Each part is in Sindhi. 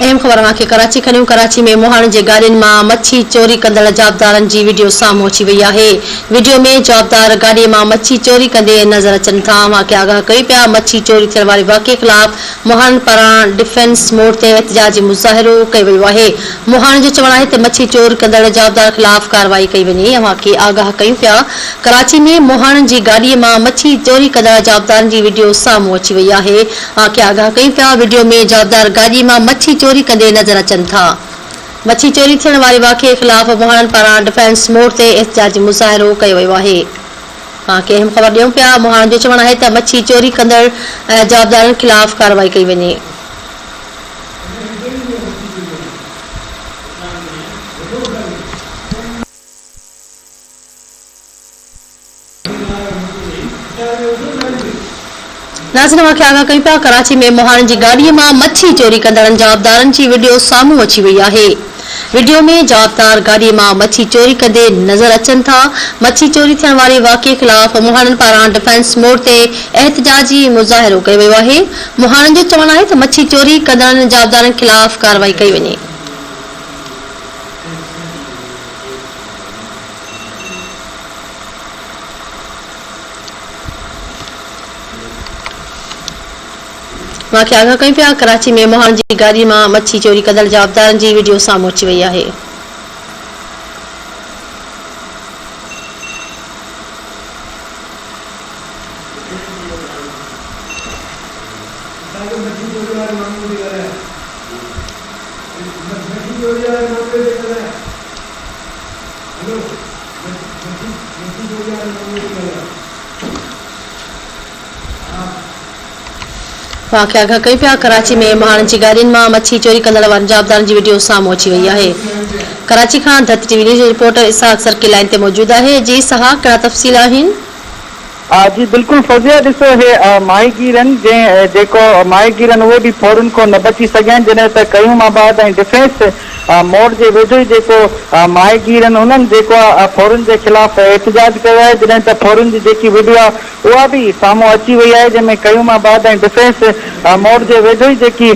اهم خبر اوهان کي ڪراچي کڻيون ڪراچي ۾ مهاڻن جي گاڏين مان مڇي چوري ڪندڙ جوابدارن جي وڊيو سامهون اچي وئي آهي وڊيو ۾ جوابدار گاڏي مان مڇي چوري ڪندي نظر اچن ٿا اوهان کي آگاهه ڪيون پيا مڇي چوري ٿيڻ واري واقعي خلاف مهاڻن پاران ڊفينس موڙ تي احتجاجي مظاهرو ڪيو ويو آهي مهاڻن جو چوڻ آهي ته مڇي چور ڪندڙ جوابدار خلاف ڪارروائي ڪئي وڃي اوهان کي آگاهه ڪيون پيا ڪراچي ۾ مهاڻن جي گاڏي مان مڇي چوري ڪندڙ جوابدارن جي وڊيو سامهون اچي وئي آهي اوهان کي آگاهه ڪيون پيا وڊيو ۾ جوابدار گاڏي مان مڇي چوري ڪندي نظر اچن ٿا. مڇي چوري ٿيڻ واري واقعي خلاف مهاڻن پاران ڊفينس موڙ تي احتجاجي مظاهرو ڪيو ويو آهي. اوهان کي اهم خبر ڏيون پيا مهاڻن جو چوڻ آهي ته مڇي چوري ڪندڙ جوابدارن خلاف ڪارروائي ڪئي وڃي. ناظرين اوهان کي آگاهه ڪيون پيا ڪراچي ۾ مهاڻن جي گاڏي مان مڇي چوري ڪندڙن جوابدارن جي وڊيو سامهون اچي وئي آهي وڊيو ۾ جوابدار گاڏي مان مڇي چوري ڪندي نظر اچن ٿا مڇي چوري ٿيڻ واري واقعي خلاف مهاڻن پاران ڊفينس موڙ تي احتجاجي مظاهرو ڪيو ويو آهي مهاڻن جو چوڻ آهي ته مڇي چوري ڪندڙن جوابدارن خلاف ڪارروائي ڪئي وڃي. اوهان کي آگاهه ڪيون پيا ڪراچي ۾ مهاڻن جي گاڏي مان مڇي چوري ڪندڙ جوابدارن جي وڊيو سامهون اچي وئي آهي. اوهان کي آگاهه ڪيون پيا ڪراچي ۾ مهاڻن جي گاڏين مان مڇي چوري ڪندڙ وارن جوابدارن جي وڊيو سامهون اچي وئي آهي ڪراچي کان ڌرتي ٽي وي نيوز جو رپورٽر اسحاق سرڪي لائين تي موجود آهي جي اسحاق ڪهڙا تفصيل آهن. جي بلڪل فوزيه ڏسو هي ماهيگيرن جنهن جيڪو ماهيگيرن اهي به ڦورن کان نه بچي سگهيا آهن جڏهن ته قيوم آباد ۽ ڊفينس موڙ جي ويجهو ئي جيڪو ماهيگيرن انهن جيڪو ڦورن جي خلاف احتجاج ڪيو آهي جڏهن ته ڦورن جي جيڪي وڊيو آهي اها به سامهون اچي وئي آهي جنهن ۾ قيوم آباد ۽ ڊفينس موڙ جي ويجهو ئي جيڪي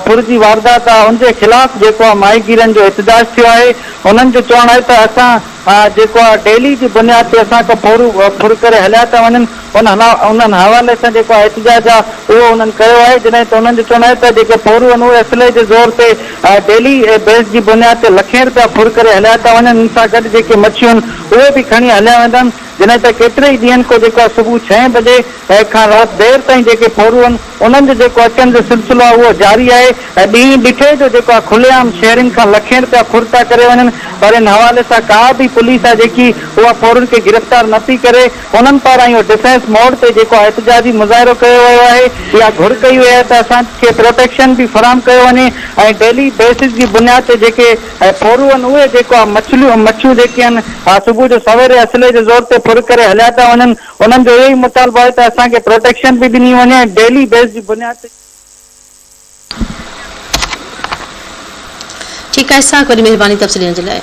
ڦر جي واردات آهي ان جي خلاف جيڪو ماهيگيرن جو احتجاج ٿيو آهي انهن جو چوڻ آهي ته اسان جيڪو آ ڊيلي جي بنياد تي اسان کان ڦورو ڦر ڪري هليا ٿا وڃن ان انهن حوالي سان جيڪو احتجاج آ اهو انهن ڪيو آهي جڏهن ته انهن جو چوڻ آهي ته جيڪي ڦورو آهن اهي اسلحي جي زور تي ڊيلي بيس جي بنياد تي لکين رپيا ڦر ڪري هليا ٿا وڃن ان سان گڏ جيڪي مڇيون آهن اهي به کڻي هليا ويندا آهن جڏهن ته ڪيتري ئي ڏينهن کان جيڪو آ صبح ڇهين بجي کان رات دير تائين جيڪي ڦورو آهن انهن جو جيڪو اچڻ جو سلسلو آهي اهو جاري آهي ۽ ڏينهن ڏٺي جو جيڪو آهي کلي عام شهرين کان لکين رپيا ڦر ٿا ڪري وڃن پر ان حوالي سان ڪا به پوليس آهي جيڪي اها ڦورن کي گرفتار نه پئي ڪري انهن پاران اهو ڊفينس موڙ تي جيڪو آهي احتجاجي مظاهرو ڪيو ويو آهي اها گهر ڪئي وئي آهي ته اسان کي پروٽيڪشن به فراهم ڪيو وڃي ۽ ڊيلي بيسز جي بنياد تي جيڪي ڦورو آهن اهي جيڪو آهي مڇليون مڇيون جيڪي آهن صبح جو سويري اسلحي جي زور تي ڦر ڪري هليا ٿا وڃن انهن جو اهو ئي مطالبو آهي ته اسان کي پروٽيڪشن به ڏني وڃي ۽ ڊيلي بيس جي بنياد تي. ٺيڪ آهي اسحاق وڏي مهرباني تفصيل ڏيڻ جي لاء.